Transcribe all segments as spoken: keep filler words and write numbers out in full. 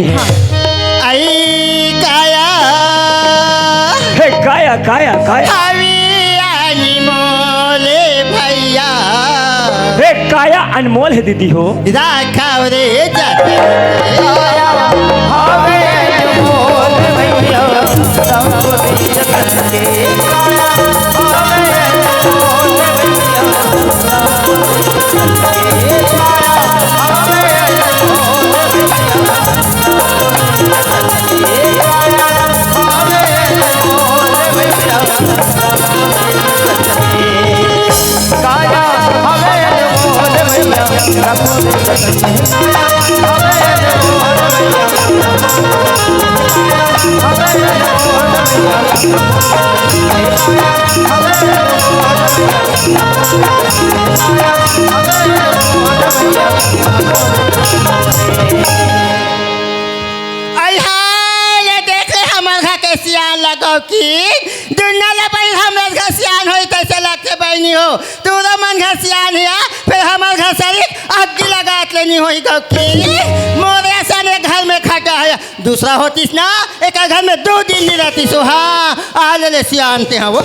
आई काया। हे काया, काया, काया। हवी अनमोल भैया। हे काया अनमोल हे दीदी हो। राखव रे जतन। काया हवे अनमोल भैया, सब जतन के। आई हाय, ये देख ले हमर घर के सियान लगो कि दुनिया ले बड़ी हमर घर सियान होई तैसे लगथे बहिनी हो। तोरो मन घर सियान हे, फिर हमर घर सरी अग्गी लगात लेनी होई गो कि मोरे सन एक घर में खटा है, दूसरा होतिस ना, एक घर में दो दिन नहीं रहतिस हो। हाँ, आ ले ले सियान ते हाँ वो।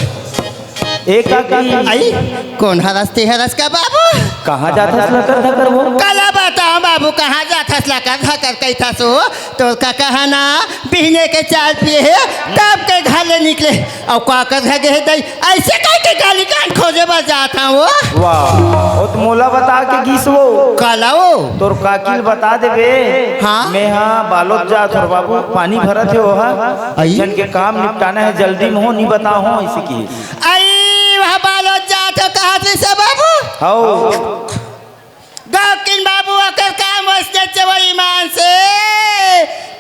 ए काकी। आई, कोन हरस ते हरस का बाबू? कहाँ जाथस लकर धकर वो? काला बताओ बाबू, कहाँ जाथस लकर धकर कहिथस हो? तोर का कहा ना, बिहने के चाय पिए हे, तब के घर ले निकले। अउ काकर घर गे हे दई, ऐसे कह के गाली कान खोजे बर जात हँव वो। वाह, ओ तो मोला बता के गीस वो। काला वो? तोर काकी ल बता देबे। हाँ? मैं हा बालोद जात हँव बाबू, पानी भरत हे ओहा। आई? झन के काम निपटाना हे, जल्दी में हो, नी बताहूँ, ऐसे की। अरे, वहाँ बालोद जात हो, कहाँ से से बाबू? हौ। गौकिन बाबू, ओकर काम वैसने चवई ईमान से।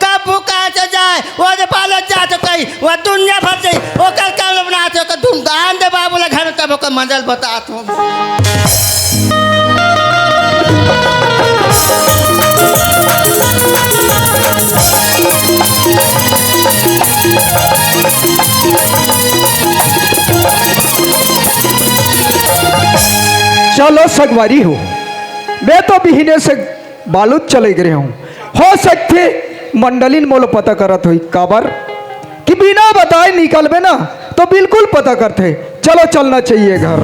कब भूखा से जाए, वो जे बालोद जात हो कहीं, वो दुनिया भर जाई, ओकर काम बनात हो, ओकर धुमधान दे बाबू ला घर में, तब ओकर मंजल बतात हो। चलो संगवारी हो, मैं तो बिहने से बालोद चले गे हँव। हो सकथे मंडलिन मोला पता करत होही, काबर कि बिना बताए निकलबे ना तो बिल्कुल पता करथे। चलो चलना चाहिए घर।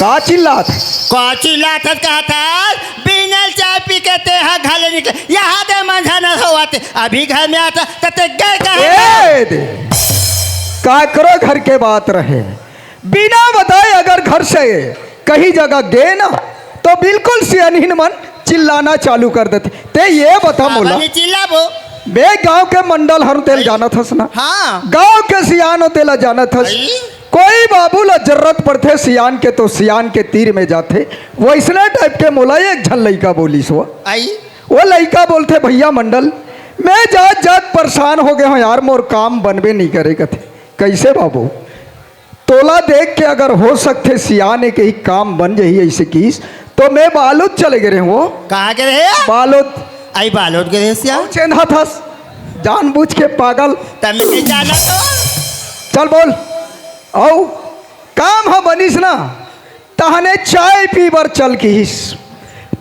का चिल्लात? का चिल्लात हस कहत हस? बिना चाय पी के तेहा घर ले निकले, यहाँ दे मंझा न होवत, अभी घर में आता त ते गए कहाँ? ए दे, काकरो घर के बात रहे, बिना बताए अगर घर से कहीं जगह गे ना, तो बिल्कुल सियानहिन मन चिल्लाना चालू कर देथे। ते ये बता मोला, काबर नी चिल्लाबो? मैं गांव के मंडल हरँव, तेला जानत हस ना? हाँ। गांव के सियान हो, तेला जानत हस। आई? कोई बाबू ला जरूरत पड़थे सियान के, तो सियान के तीर में जाथे। वैसने type के मोला एक झन लइका बोलिस वो। आई? वो लइका बोलथे, "भैया मंडल, मैं जात जात परेशान हो गे हँव यार, मोर काम बनबे नी करे," कथे। "कैसे बाबू?" "तोला देख के अगर हो सकथे सियान हे कहीं काम बन जाही ऐसे किस, तो मैं बालोद चले गे रहेंव वो।" कहाँ गे रहे? बालोद। आई बालोद गे रहे सियान? अउ चेंधाथस, जानबूझ के पागल। तब मैं नहीं जाना तो। चल बोल। अउ काम ह बनिस ना, तहने चाय पी बर चल किहिस।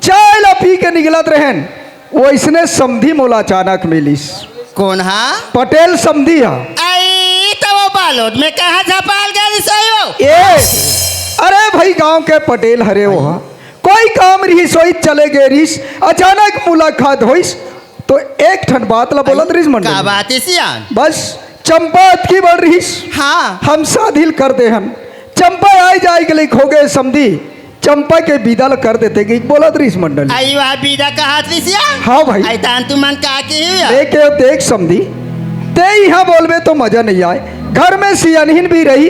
चाय ला पी के निकलत रहेन, वइसने समधी मोला अचानक मिलिस। कोन हा? पटेल समधी हा। आई, त वो बालोद में कहाँ झपाल गे रिहिस वो? ए, अरे भाई, गांव के पटेल हरे वो हा। कोई काम रिहिस होइस, चले गे रिहिस, अचानक मुलाकात होइस, तो एक ठन बात ला बोलत रिहिस मंडल। का बात हे सियान? बस, चंपा अतकी बड़ रिहिस। हाँ। हम शादी ल कर दे हन। चंपा आए जाए के लइक हो गे समधी। चंपा के बिदा ल कर देते कि बोलत रिहिस मंडल। आई वाह, बिदा कहत रिहिस या? हाँ भाई। आई तान तुमन का किही या? देख के देख समधी, ते इहाँ बोलबे तो मजा नहीं आए। घर में सियानहिन भी रही,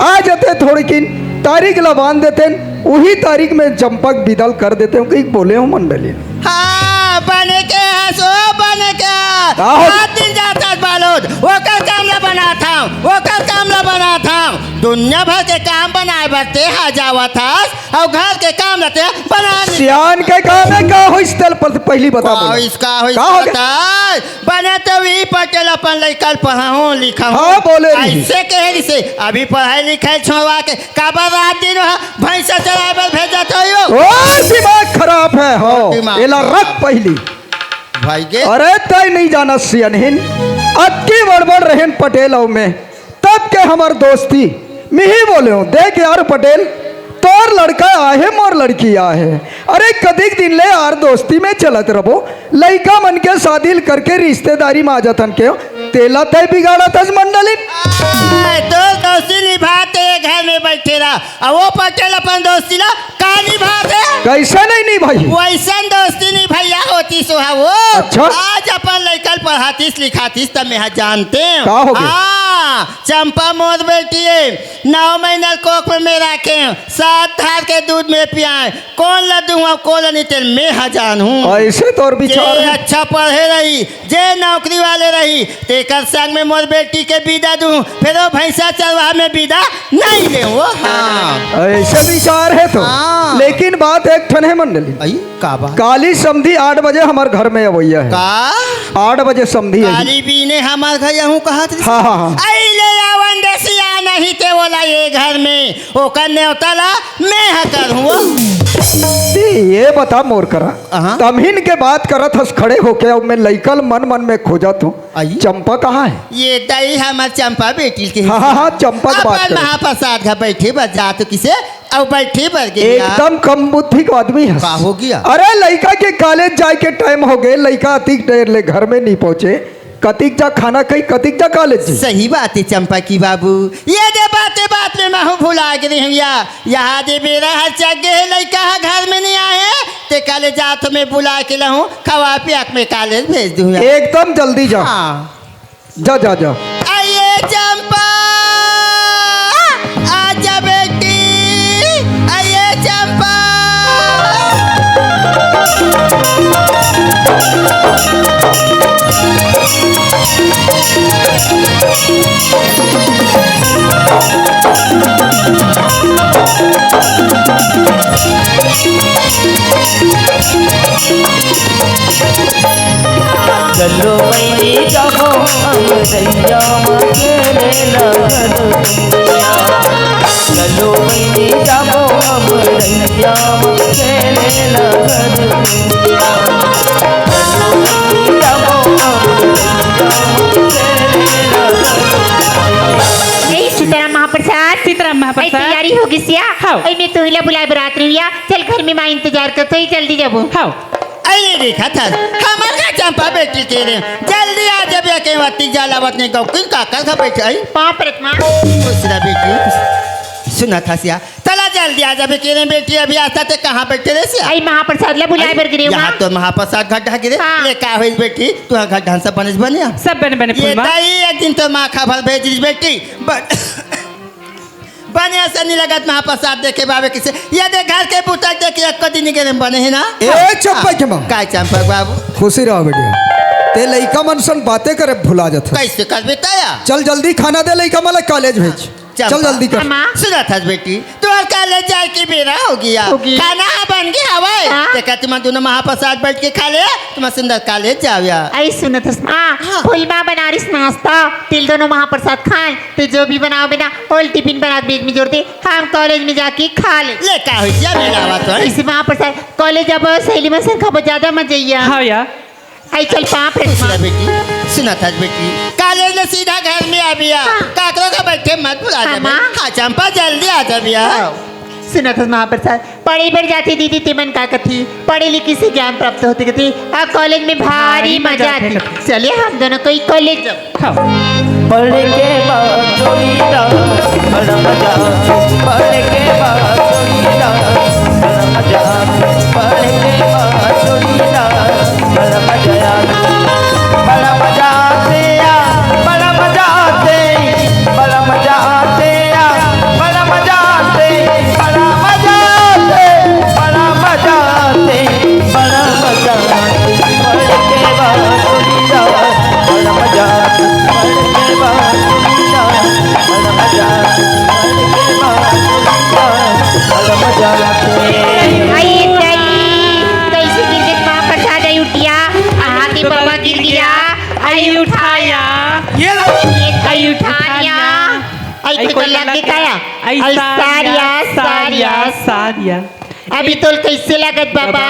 आ जाते थोड़किन, तारीख ला बांध देते, उही तारीख में चंपा के बिदा ल कर देते, कहिके बोले हो मंडली। हाँ, बने के हस ओ, बने के। का हो? रात दिन जाथस पालोद, ओकर काम ला बनात हंव, ओकर काम ला बनात हंव। दुनिया भर के काम बनाए बर ते हा जावत हस, अउ घर के काम ला ते बना नहीं। सियान के काम हे, का होइस तेला पहली बता का बोल। होइस, का होइस, का हो गया? बता। बने तो वही पटेल अपन लइका ल पढ़ाहूं, लिखाहूं। हाँ, बोले रही। अइसे कहे रिहिसे, अभी पढ़ाई लिखाई छोड़वा के काबर रात दिन वहाँ भैंसा चराए बर भेजत हो यो? ओ, दिमाग खराब हे, हो। दिमाग एला खराब। रख पहली। भाई के। अरे, तैं नहीं जानस सियनहिन, अतकी बड़बड़ रहेन पटेल अउ मैं, तब के हमर दोस्ती। मिही बोलेंव, देख यार पटेल, तोर लड़का आहे, मोर लड़की आहे। अरे, कतिक दिन ले यार दोस्ती में चलत रबो, लइका मन के शादी ल करके रिश्तेदारी में आ जाथन के, तेला तैं बिगाड़त हस मंडलिन। आय, तोर दोस्ती निभात ए घर में बइठे रह, अउ वो पटेल अपन दोस्ती ला का निभात हे? कइसे नहीं निभाही? वइसन दोस्ती निभइया होतिस ओ हा वो। अच्छा। आज अपन लइका ल पढ़ातिस लिखातिस त मैं हा जानतेंव। का हो गे? हाँ, चंपा मोर बेटी हे, नौ महीना ल कोख में मैं राखेंव, सात धार के दूध मैं पियाएंव, कोन ला दूंहूं, कोन ला नहीं, तेला मैं हा जानहूं। अइसे तोर विचार जे हे। अच्छा पढ़े रही, जे नौकरी वाले रही, तेकर संग में मोर बेटी के बिदा दूं, फेर वो भैंसा चरवाहा में बिदा नहीं लेंव वो। हाँ। अइसे विचार हे तो। हाँ। लेकिन बात एक ठन हे मंडली। अई, का बात? काली समधी आठ बजे हमर घर में अवइया हे। का? आठ बजे समधी हे। काली बीने हमर घर आहूं कहत रिहिस। हाँ, हाँ, हाँ। अई ले आवन दे सियान, नहीं ते ओला ए घर में, ओकर नेवता ला मैं हा करहूं वो। ते ये बता मोर करा। हाँ। तमहिन के बात करत हस खड़े होके, अउ मैं लइका ल मन मन में खोजत हंव। अई? चंपा कहाँ हे? ये दई हमर चंपा बेटी के। हाँ, हाँ, हाँ, चंपा के बात अपन करत। महाप्रसाद घर बइठे बर जात किसे, अउ बइठे बर गे या। एकदम कम बुद्धि के आदमी हस। का हो गया? अरे, लइका के कॉलेज जाए के टाइम हो गे, लइका अतिक देर ले घर में नहीं पहुंचे। कतिक जा खाना खाई, कतिक जा कॉलेज जाई। सही बात हे चंपा की बाबू, ये दे बाते बात में महूं भुला गे रहेंव या। यहाँ दे बेरा हर चक गे हे, लइका ह घर में नहीं आए हे, ते कॉलेज जात हंव मैं बुला के लाहूं, खवा पिया के मैं कॉलेज भेज दूं या। एकदम जल्दी जा। हाँ। जा, जा, जा। अये चंपा, आजा बेटी, अये चंपा। चलो बहिनी जाबो अमरैया म खेले लगन दुनिया। चलो बहिनी जाबो अमरैया म खेले लगन दुनिया। चलो बहिनी जाबो अमरैया म खेले लगन दुनिया। ए, सीताराम महाप्रसाद। सीताराम महाप्रसाद। ए, तैयारी हो गिस या? हाँ। ए, मैं तुही ला बुलाए बर आत रहेंव या। चल, घर में माँ इंतजार करत होही, जल्दी जाबो। हाँ। अरे देखा था, हमर घर चंपा बेटी के रे, जल्दी आ जाबे, के वत्ती जाला वतने गौकिन काकर घर बइठे आई। पाँव परत माँ। खुश रह बेटी, सुनत हस या, तला जल्दी आ जाबे के रे बेटी, अभी आसा ते कहाँ बइठे रहे सिया? आई महाप्रसाद ला बुलाए बर गे रहेंव यहाँ माँ। तो महाप्रसाद घर ढाके रे, हाँ। ले का होइस बेटी, तू घर ढान सब बने बने? सब बने बने ये फूलमा। दाई एक दिन तो माँ खबर भेज रही बेटी, ब-, बने असन नइ लगत महाप्रसाद देखे बाबे किसे। ये दे घर के बुता देखे एको दिन के बने हे ना। ए, चंपा के माँ। काय चंपा बाबू? खुशी रहो बेटिया। ते लइका मन सन बातें करे भुला जात हस। कइसे करबे तैं या? चल जल्दी खाना दे लइका मन ला कॉलेज भेज। चंपा। चल जल्दी कर। हाँ, माँ। सुनत हस बेटी, तोर कॉलेज जाए के बेरा हो गया। हो गया। खाना ह बन गया हवय। हाँ। ते कहती मन दोनों महाप्रसाद बइठ के खा ले, तुम सुंदर कॉलेज जाओ या। अई सुनत हस माँ, हाँ। फूलमा बनारिस नाश्ता, तेला दोनों महाप्रसाद खाए। ते जो भी बनाबे ना, ओला टिफिन बना के बैग में जोर दे, हम कॉलेज में जाके खा ले। ले, का होइस या, मिलावा तो है। अइसे महाप्रसाद, कॉलेज जाबो, सहेली मन संग खाबो, ज्यादा मजा आही। हाँ या। आई चल पाँव परत माँ। सुना बेटी, सुनत हस बेटी, कॉलेज ले सीधा घर में आबे या। हाँ। काकरो का बइठे मत भुला हाँ, जाबे। माँ। हाँ, चंपा जल्दी आ जाबे या। हाँ। सुनत हस महाप्रसाद, पढ़े बर जाथे दीदी, ते मन का कथे, पढ़े लिखे से ज्ञान प्राप्त होथे कथे, अउ कॉलेज में भारी मजा आथे। चलिए हम दोनों कोई कॉलेज जाबो। हाँ। पढ़ के बाद जोड़ीदार, बड़ा मजा आथे। पढ़ के बाद जोड़ीदार, बड़ा मजा आथे। पढ़ के बाद जोड़ीदार, बड़ा मजा आथे। बड़ा मजा आथे या, बड़ा मजा आथे, बड़ा मजा आथे या, बड़ा मजा आथे, बड़ा मजा आथे, बड़ा मजा आथे, बड़ा मजा आथे। पढ़ के बाद जोड़ीदार, बड़ा मजा आथे। या साथ या। अभी तोल कैसे लगत बाबा?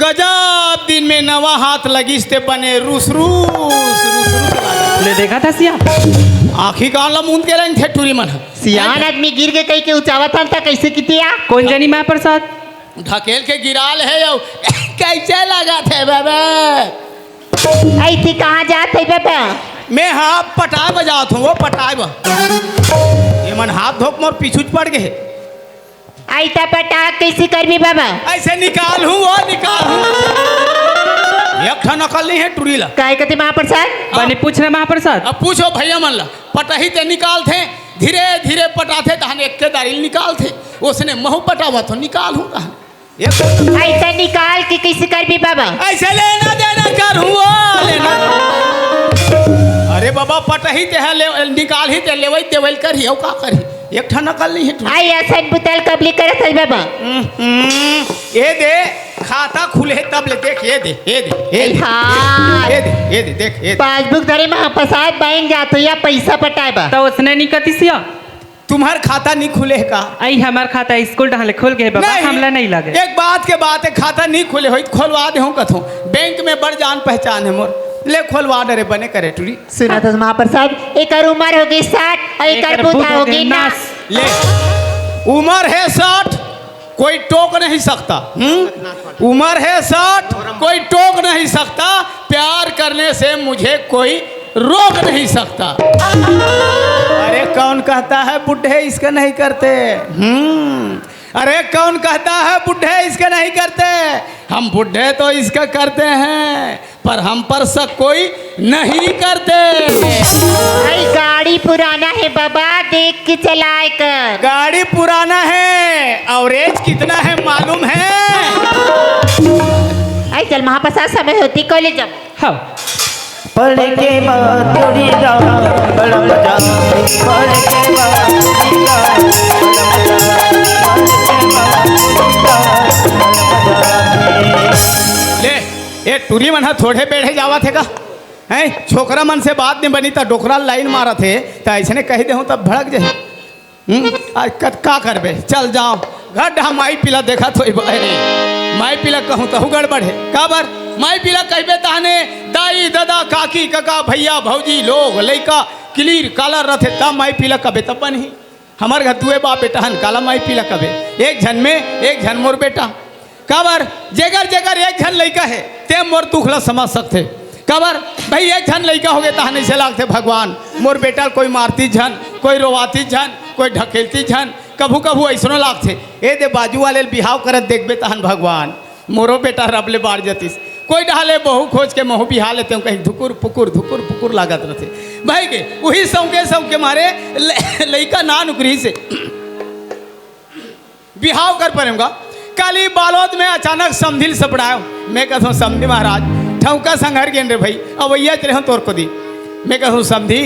गजब दिन में नवा हाथ लगिस ते बने रुस रुस, रुस रुस लागत। ले देखा था सिया। आँखी कान ला मूंद के रहिन थे टूरी मन ह। सियान आदमी गिर के कहीं के उचावत हन त कैसे कितिया? कौन जनी महाप्रसाद? ढकेल के गिराल है यो। कैसे लागत है बाबा? ऐसी कहाँ जात है बाबा? मैं हाँ पटाए बर जात हूँ, वो पटाए बर। ये मन हाथ धोक मोर पीछू च पड़ गए। ऐसा पटाक कैसे करबी बाबा? ऐसे निकाल हूँ, वो निकाल हूँ। एक ठन अकल नहीं है टुरी ला। काय कथे महाप्रसाद? बने पूछ ना महाप्रसाद। अब पूछो भैया मन ला। पटही ते निकाल थे, धीरे धीरे पटाथे, तहन एक के दारी निकाल थे। उसने महू पटावा तो निकाल हूँ तहन। एक ऐसा निकाल के कैसे करबी बाबा? ऐसे लेना देना कर हुआ, लेना। अरे बाबा, पटही ते है, ले, निकाल ही ते, लेवई देवई कर ही, का कर ही? एक ठन अकल नहीं है टुरी। आई असन बुतल कबली करत हस बाबा। हम्म, ये दे, खाता खुले तब ले देख, ये दे, ये दे, ये दे, हाँ। ये दे, ये दे, देख, ये दे। पासबुक धरे महाप्रसाद बैंक जात हो या पैसा पटाए बा। तो उसने नहीं कतिसिया। तुम्हार खाता नहीं खुले है का? आई हमार खाता स्कूल डहाले खुल गए बाबा, नहीं। हमला नहीं लगे। एक बात के बात है, खाता नहीं खुले होई, खोलवा दे हूँ कथों। बैंक में बड़ जान पहचान है मोर, ले खोलवा दे रे, बने करे टुरी। सुना तो महाप्रसाद, एकर उम्र हो गई साठ और एकर एकर बूढ़ा बुढ़ा हो गई ना। ले, उम्र है साठ, कोई टोक नहीं सकता। हम्म, उम्र है साठ, कोई टोक नहीं सकता। प्यार करने से मुझे कोई रोक नहीं सकता। अरे कौन कहता है बूढ़े इसका नहीं करते? हम्म, अरे कौन कहता है बूढ़े इसका नहीं करते? हम बूढ़े तो इसका करते हैं, पर हम पर शक कोई नहीं करते। भाई गाड़ी पुराना है बाबा, देख के चलाए कर। गाड़ी पुराना है और एज कितना है मालूम है? आई चल महाप्रसाद समय होती कॉलेज अब। हाँ। पढ़ के मातोड़ी गा, बड़ा मजा आवे। पढ़ के मातोड़ी गा, बड़ा मजा आवे। पढ़ के मातोड़ी गा, बड़ा मजा आवे। ले, ए टूरी मन ह थोड़े बेढ़े जावत हे का? हैं? छोकरा मन से बात नहीं बनी त डोकरा लाइन मारत हे, त ऐसने कह दे हूँ तब भड़क जाही। हम्म? आज कत का करबे? चल जाओ। घर डहा माई पीला देखत होई बा। अरे, माई पीला कहूँ तहु गड़बड़ हे। काबर? माई पीला कहबे तहने दाई, ददा, काकी, कका, भैया, भौजी, लोग, लइका, क्लीर, कालर रथे, तब माई पीला कहबे तब बनही। हमर घर दुए बाप बेटा हन, काला माई पीला कहबे। एक झन में, एक झन मोर बेटा। काबर? जेकर जेकर एक झन लइका हे, ते मोर दुख ला समझ सकथे। काबर? भाई, एक झन लइका होगे, तहन अइसे लागथे, भगवान, मोर बेटा ल कोई मारती झन, कोई रोवाती झन, कोई ढकेलती झन। कभू कभू अइसनो लागथे, ए दे बाजू वाले ल बिहाव करत देखबे, तहन भगवान, मोरो बेटा रब ले बाढ़ जतिस। कोई डहाले बहू खोज के महू बिहा लेते हूँ, कहीं धुकुर पुकुर, धुकुर पुकुर लागत रथे। भाई के, उही सौंके सौंके मारे ल-, लइका नान उकरी से बिहाव कर परेंगा। काली बालोद में अचानक समधी ल सपड़ायो। मैं कहूँ, "समधी महाराज, ठौका संघर गेन रे भाई, अवैया च रेहों तोर कोती।" मैं कहूँ, "समधी,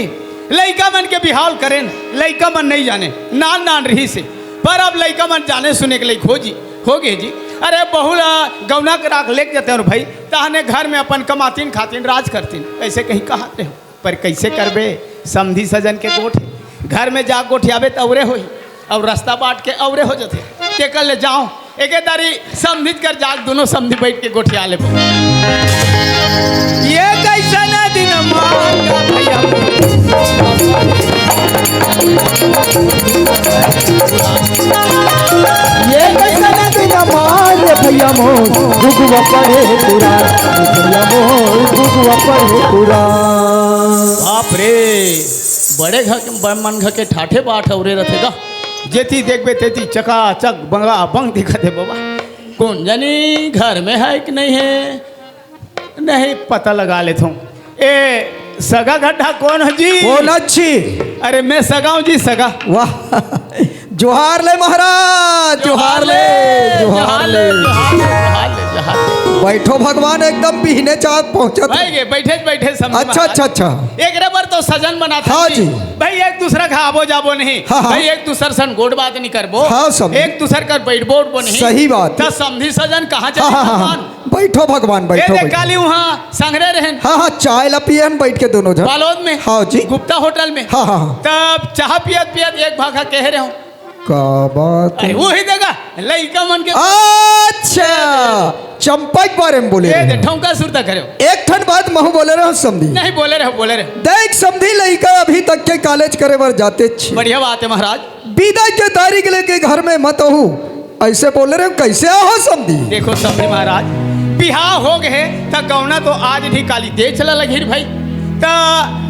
लइका मन के बिहाव ल करेन, लइका मन नहीं जाने, नान नान रही से, पर अब लइका मन जाने सुने के लइक हो जी, हो गे जी। अरे बहू ला गौना करा के लेके जाते हो भाई, तहने घर में अपन कमातीन खातीन राज करतीन।" ऐसे कहीं कहत रेहों। पर कइसे करबे? समधी सजन के गोठ हे। घर में जा गोठियाबे त अउरे होही, अउ रस्ता बाट के अउरे हो जथे। तेकर ले जाओ, एके दारी समधी कर जाग, दुनों समधी बइठ के गोठिया लेबो। ये कइसन दिन मांगा भैया मोर। ये कइसन दिन मांगा भैया मोर, गुगुआ पढ़े कुरान, भैया मोर, गुगुआ पढ़े कुरान। बाप रे, बड़े घर के, बड़ मन घर के ठाठे बाट अउरे रथे गा। जेती देखबे तेती चकाचक बंगा बंग दिखत हे बाबा। कोन जनी घर में हे कि नहीं हे, नहीं पता लगा लेथों। ए सगा गड्ढा कोन हो जी? कोन अच्छी? अरे मैं सगा हूँ जी, सगा। वाह, जोहार ले महाराज, जोहार ले, जोहार ले। जोहार ले, जोहार ले, जोहार ले। बैठो भगवान, एकदम बिहने चाँद पहुँचत। भाई के बैठे बैठे समधी अच्छा, महाराज। अच्छा, अच्छा। एकरे बर तो सजन बनात हाँ हन जी। जी। भाई एक दूसरा का आबो जाबो नहीं। हाँ, हाँ। भाई एक दूसर सन गोठ बात नहीं करबो। हाँ, समधी। एक दूसर कर बैठबो उठबो नहीं। सही बात। त समधी सजन कहाँ चले हाँ, हाँ, हाँ। भगवान? बैठो भगवान, ए बैठो, देख बैठो। काली उहाँ संघरे रहेन। हाँ, हाँ, चाय ला पियन बइठ के दुनों झन। बालोद में। हाँ जी। गुप्ता होटल में। हाँ, हाँ, हाँ। तब चाह पियत पियत एक भाखा कहे रहेंव। का बात? अरे, वही देखा, लइका मन के। अच्छा, चंपा के बारे में बोले ये रहे। दे, ठौंका सुरता करे। एक ठन बात महू बोले रहे, समधी। नहीं, बोले रहे, बोले रहे। देख समधी, लइका अभी तक के कॉलेज करे बर जाते छे। बढ़िया बात है महाराज। बिदा के तारीख लेके घर में मत आहू, ऐसे बोले रहे, कैसे आहो समधी? देखो समधी महाराज, बिहाव हो गए त गौना तो आज नहीं काली दे चला लगी रे भाई। त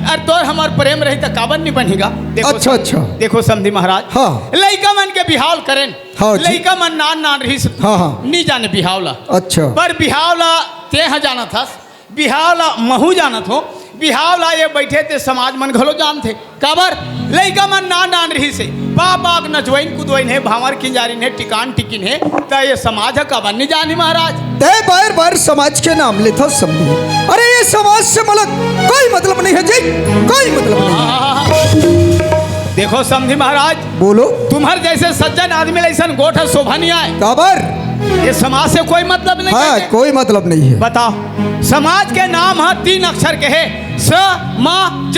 अर तोर हमार प्रेम रही त काबर नहीं बनेगा? देखो अच्छा, सम-, अच्छा। देखो समधी महाराज, हाँ। लइका मन के बिहाव करेन, हाँ जी। लइका मन नान नान रहिस, हाँ, हाँ। नहीं जाने बिहाव ला। अच्छा। पर बिहाव ला ते ह जानत हस, बिहाव ला महू जानत हो, बिहाव ला ये बैठे ते समाज मन घलो जानथे। काबर? लइका मन नान नान रहिस हे, पाक पाक नचवइन कुदवइन हे, भांवर किंजारिन हे, टिकान टिकिन हे, त ये समाज ह काबर नहीं जानी महाराज? ते बार बार समाज के नाम लेथस समधी। अरे ये समाज से मतलब कोई मतलब नहीं है जी, कोई मतलब नहीं। देखो समधी महाराज, बोलो। तुम्हर जैसे सज्जन आदमी ला अइसन गोठ ह शोभा नहीं आए। काबर? ये समाज से कोई मतलब नहीं हाँ, कहते। कोई मतलब नहीं है। बताओ, समाज के नाम ह तीन अक्षर के हे, स, म, ज,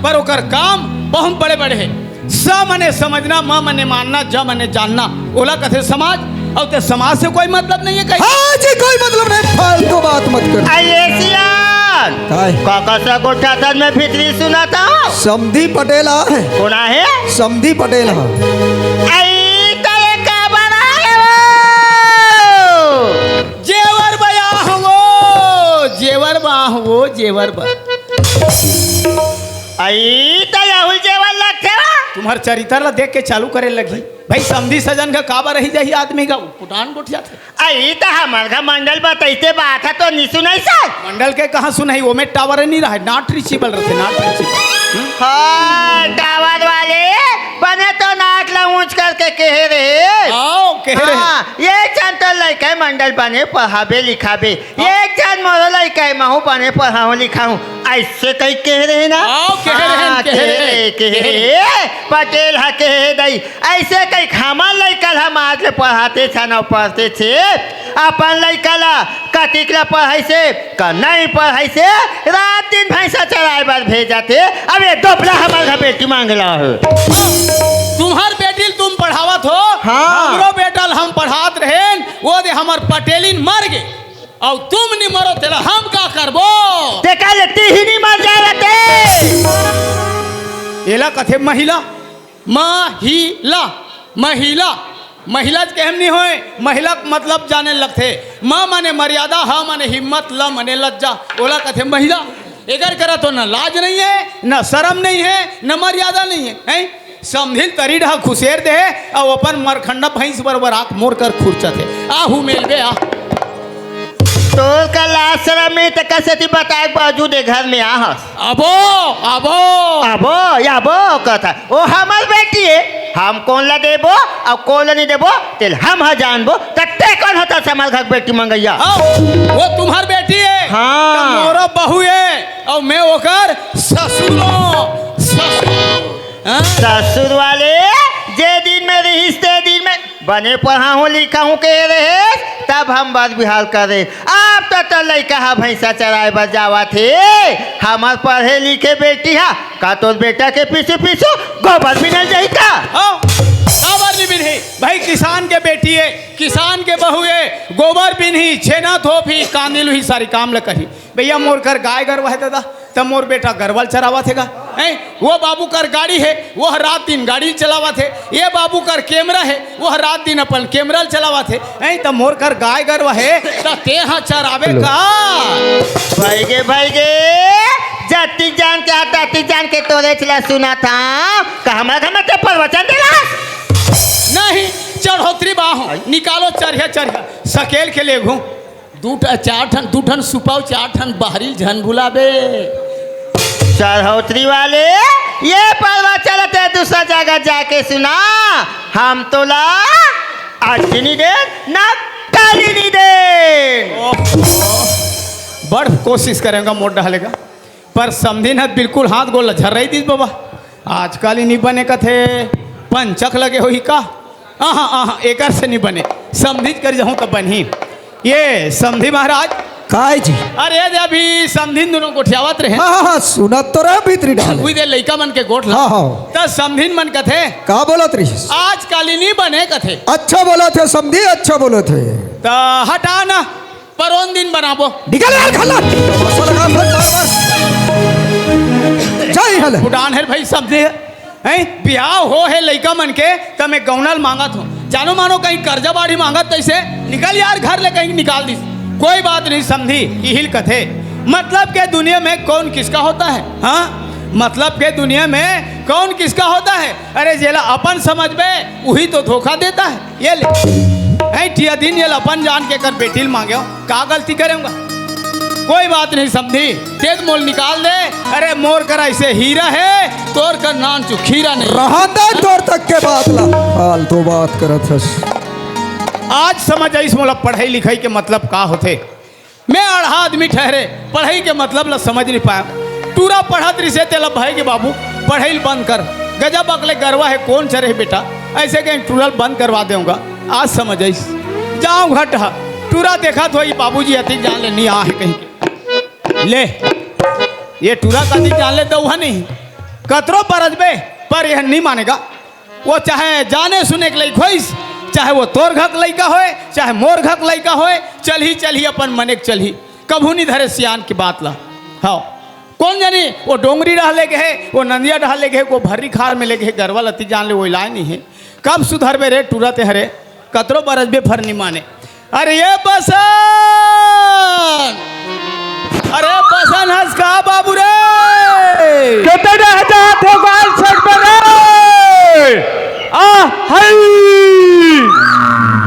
पर ओकर काम बहुत बड़े बड़े हे। स मने समझना, म मने मानना, ज मने जानना, ओला कथे समाज। अउ ते समाज से कोई मतलब नहीं है कहीं। हाँ जी, कोई मतलब नहीं, फालतू बात मत कर। आइए सियान। काय? काका सा गोठाथन में भीतरी सुनाता। समधी पटेल आ है। कौन आ है? समधी पटेल हा। आई तले का बना है वो? जेवर बया हो, जेवर बा हो, जेवर बा। आई त राहुल जेवर लगथे वा। तुम्हर चरित्र ला देख के चालू करे लगी। भाई समधी सजन का काबर रही जाही आदमी का उठान उठ जाथे। अई त हमर घर मंडल बतइते बात ह तो नी सुनई सर। मंडल के कहाँ सुनई, ओमे टावर नहीं रहा, not reachable रहते, not reachable। हम्म? हाँ, टावर वाले बने तो नाक ला ऊंच करके कहे रहे। आओ, कहे रहे। हाँ, ये चंतल लइका मंडल बने पढ़ाबे लिखाबे। हाँ। ये चंद मोरो लइका महू बने पढ़ाऊं लिखाऊं। ऐसे कई कहे रहे ना? आओ, कहे रहे, हाँ, कहे कहे रहे, रहे, कहे कहे रहे। रहे। पटेल हा कहे दई। ऐसे कई खामा लइका ला हम आज ले पढ़ाते छन अउ पढ़ते छे। अपन लइका ला कतिक ला पढ़ाई से, का नहीं पढ़ाई से, रात दिन भैंसा चराए बर भेजत हे। अब ये दोपला हमर घर बेटी मांगला हो। तुम्हर बेटी ल तुम पढ़ावत हो? हाँ। हमरो बेटा ल हम पढ़ात रहेन, वो दे हमर पटेलिन मर गे। अउ तुम नी मरो, तेला हम का करबो? ते का ले ती ही नी मर जाए रहते। एला कथे महिला। महिला, महिला, महिला च कहम नहीं होय, महिला के मतलब जाने लगथे। म माने मर्यादा, ह माने हिम्मत, ल माने लज्जा, ओला कथे महिला। एकर करा तो न लाज नहीं है, न शरम नहीं है, न मर्यादा नहीं है, हैं? समधिल तरी डहा खुसेर दे, अउ अपन मरखंडा भैंस बरोबर आंख मोर कर खुरचत हे। आहू मेलबे आ। तोर का लाज शरम में त कसे ती बताए के बावजूद ए घर में आहस। अबो, अबो। अबो, या अबो कहत हे। ओ हमर बेटी हे, हम कोन ला देबो अउ कोन ला नहीं देबो, तेल हम ह जानबो। त ते कोन होथस हमर घर बेटी मंगइया? आओ, वो तुम्हर बेटी हे, हाँ। त मोरो बहू हे, अउ मैं ओकर ससुर हों, ससुर। हाँ? ससुर वाले, जे दिन में रहिस ते दिन में बने पढ़ाहूँ लिखाहूँ कहे रहे, तब हम बर बिहाव करे। अब तो तोर लइका ह भैंसा चराए बर जावत हे, हमर पढ़े लिखे बेटी ह का तोर बेटा के पीछू पीछू गोबर बिनल जाही का? हाँ, काबर नहीं बिनही? भाई किसान के बेटी हे, किसान के बहू हे, गोबर बिनही, छेना थोपही, कांदी लुही, सारी काम ल करही। भैया मोर कर गाय गरवा हे दादा, त मोर बेटा गरवा ल चरावत हे गा, हैं? वो बाबू कर गाड़ी हे, वो रात दिन गाड़ी चलावत हे। ये बाबू कर कैमरा हे, वो रात दिन अपन कैमरा ल चलावत हे, हैं? त मोर कर गाय गरवा हे, त ते ह चराबे का? भाई गे, भाई गे, जतिक जान के आ, ततिक जान के तोरे चला सुना था, का हमर घर में ते प्रवचन देला? नहीं, चढ़ोतरी बाहू, आई। निकालो चढ़िया, चढ़िया, सकेल के ले घूम। दू ठ-, चार ठन, दू ठन सुपाव, चार ठन बहरी झन भुलाबे। चढ़ौतरी वाले, ये परवा चलत हे, दूसरा जगह जाके सुना। हम तोला आज नहीं दे, ना काली नहीं दे। ओहो, बड़ कोशिश करेगा मोर डहले का। पर समधिन ह बिल्कुल हाथ गोल ल झर्राई दिस बबा। आजकल ही नी बने कथे, पंचक लगे होही का? आहा, आहा, एकर से नी बने। समधिच कर जहूँ त बनही। ये समधी महाराज, काय जी? अरे दे, अभी समधिन दुनों गोठियावत रहे। हाँ, हाँ, हाँ, सुनत तो रहे भीतरी डाले। उही दे लइका मन के गोठ ला। हाँ, हाँ। त समधिन मन कथे, का बोलत रहिस? आजकाल ही नी बने कथे। अच्छा बोलत हे समधी, अच्छा बोलत हे। त हटा ना, परोन दिन बनाबो। निकल यार, खल्ला। मसाला का फल बार बार। जय हले। फुटान हे भाई समधी। हैं? बिहाव हो हे लइका मन के, त मैं गौना ल मांगत हूँ। जानो मानो कहीं कर्जा बाड़ी मांगत, तइसे निकल यार घर ले, कहीं निकाल दिस। कोई बात नहीं समधी, इही ल कथे। मतलब के दुनिया में कौन किसका होता है? हाँ, मतलब के दुनिया में कौन किसका होता है? अरे जेला अपन समझबे, उही तो धोखा देता है। ये ले, हैं, टिया दिन ये ल अपन जान के कर बेटी ल मांगे हो। का गलती करेंगा? कोई बात नहीं समधी, तें त मोल निकाल दे। अरे मोर करा ऐसे हीरा हे, तोर कर नान चुखीरा नहीं। रहन दे तोर तक के बात ला, फालतू बात करत हस। आज समझ आइस मोला पढ़ाई लिखाई के मतलब का होथे। मैं अड़हा आदमी ठहरे, पढ़ाई के मतलब ला समझ नहीं पाया। टूरा पढ़त रिसे तेला भय के बाबू, पढ़ाई ल बंद कर, गजब अकले गरवा हे, कौन चरे हे बेटा, ऐसे कहीं टूरा ल बंद करवा देऊंगा। आज समझ आइस। जाऊं घट हा, टूरा देखत होही बाबूजी अतिक जान ले नहीं आ हे कहीं के। ले, ये टूरा का अतिक जान ले दउहा नहीं, कतरो बरजबे, पर यह नहीं मानेगा। वो चाहे जाने सुने के लइक होइस, चाहे वो तोर घक लइका होय, चाहे मोर घक लइका होय, चलही, चलही, अपन मनेक चलही। कभू नहीं धरे सियान की बात ला। हाँ, कौन जानी वो डोंगरी डहा ले गे हे, वो नंदिया डहा ले गे हे, वो भर्री खार में ले गे हे, गरवा ल अतिक जान ले वो इलाज नहीं हे। कब सुधरबे रे टूरा तें हरे, कतरो बरजबे फर नहीं माने। अरे ये बसन, अरे बसन हस का बाबू रे? कतड़ा जात हो गाल सट पर रे? आ हई।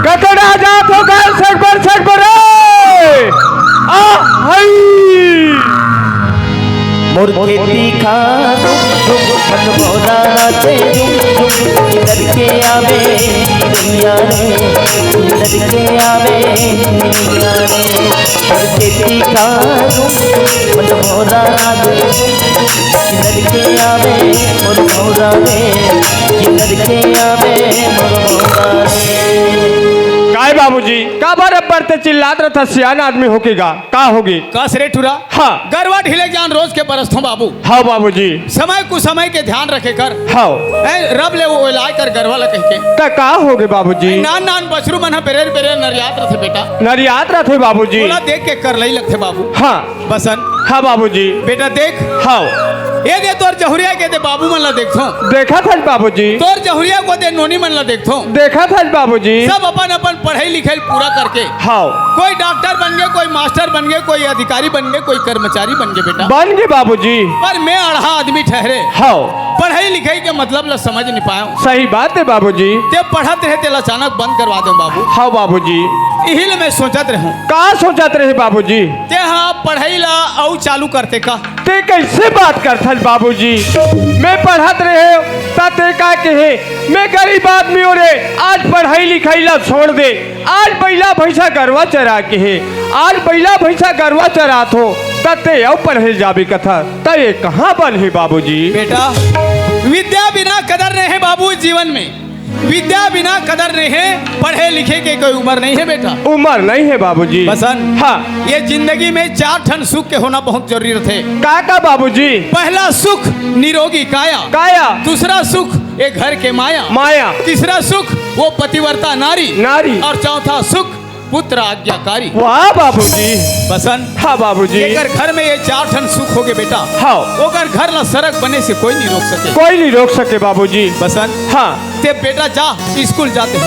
कतड़ा जात हो गाल सट पर, सट पर रे? आ हई। मोर खेती खार रुक रुक, मन मोरा नाचे झुम झुम, किधर के आवे दुनिया रे, किधर के आवे दुनिया रे। मोर खेती खार रुक रुक, मन मोरा नाचे झुम झुम, किधर के आवे मोर मोरा रे, किधर के आवे मोर मोरा रे। काय बाबूजी, काबर अब्बड़ तें चिल्लात रथस, सियान आदमी होके गा? का होगे? कस रे टूरा? हाँ। गरवा ढीले जान रोज के बरसथों बाबू। हाँ बाबूजी। समय कुसमय के ध्यान रखे कर। हाँ। ए, रब ले वो इलाज कर गरवा ला कहिके। त का होगे बाबूजी? नान नान बछरू मन ह बेरेर बेरेर नरियात रथे बेटा। नरियात रथे बाबूजी। ओला देख के करलई लगथे बाबू। हाँ। बसन। हाँ बाबूजी। बेटा देख। हाँ। ये दे तोर जहुरिया के दे बाबू मन ला देखथों। देखत हस बाबूजी। तोर जहुरिया को दे नोनी मन ला देखथों। देखत हस बाबूजी। सब अपन अपन पढ़ाई लिखाई पूरा करके हाँ। कोई डॉक्टर बन गे, कोई मास्टर बन गे, कोई अधिकारी बन गे, कोई कर्मचारी बन गे बेटा। बन गे बाबूजी। पर मैं अड़हा आदमी ठहरे। हाँ। पढ़ाई लिखाई के मतलब ला समझ नहीं पाया। सही बात हे बाबूजी। तें पढ़त रहे, तेला अचानक बंद करवा देंव बाबू। हाँ बाबूजी। इही ले मैं सोचत रहूं। का सोचत रहे बाबूजी? तें हा पढ़ाई ला अउ चालू करते का? तें कइसे बात करथस बाबूजी? मैं पढ़त रहेंव त तें का कहे? मैं गरीब आदमी हों रे, आज पढ़ाई लिखाई ला छोड़ दे। आज बइला भइसा गरवा चरा के हे, आज बइला भइसा गरवा चरात हों, त तें अउ पढ़े जाबे कथस, त ये कहाँ बन हे बाबूजी? बेटा, विद्या बिना कदर नहीं हे बाबू जीवन में। विद्या बिना कदर नहीं हे, पढ़े लिखे के कोई उमर नहीं हे बेटा। उमर नहीं हे बाबूजी। बसन, हाँ। ये जिंदगी में चार ठन सुख के होना बहुत जरूरी रथे। का का बाबूजी? पहला सुख निरोगी काया। काया। दूसरा सुख ये घर के माया। माया। तीसरा सुख वो पतिव्रता नारी। नारी। और चौथा सुख पुत्र आज्ञाकारी। वाह बाबूजी। बसन। हाँ बाबूजी। अगर घर में ये चार ठन सुख होगे बेटा, हाँ। ओकर घर ला सरग बने से कोई नहीं रोक सके। कोई नहीं रोक सके बाबूजी। बसन। हाँ। तें बेटा जा, स्कूल जाते।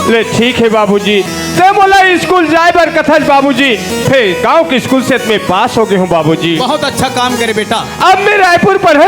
ले ठीक हे बाबूजी, तें मोला स्कूल जाए बर कथस बाबूजी। फेर गांव के स्कूल से मैं पास होगे हूँ बाबूजी। बहुत अच्छा काम करे बेटा। अब मैं रायपुर पढ़े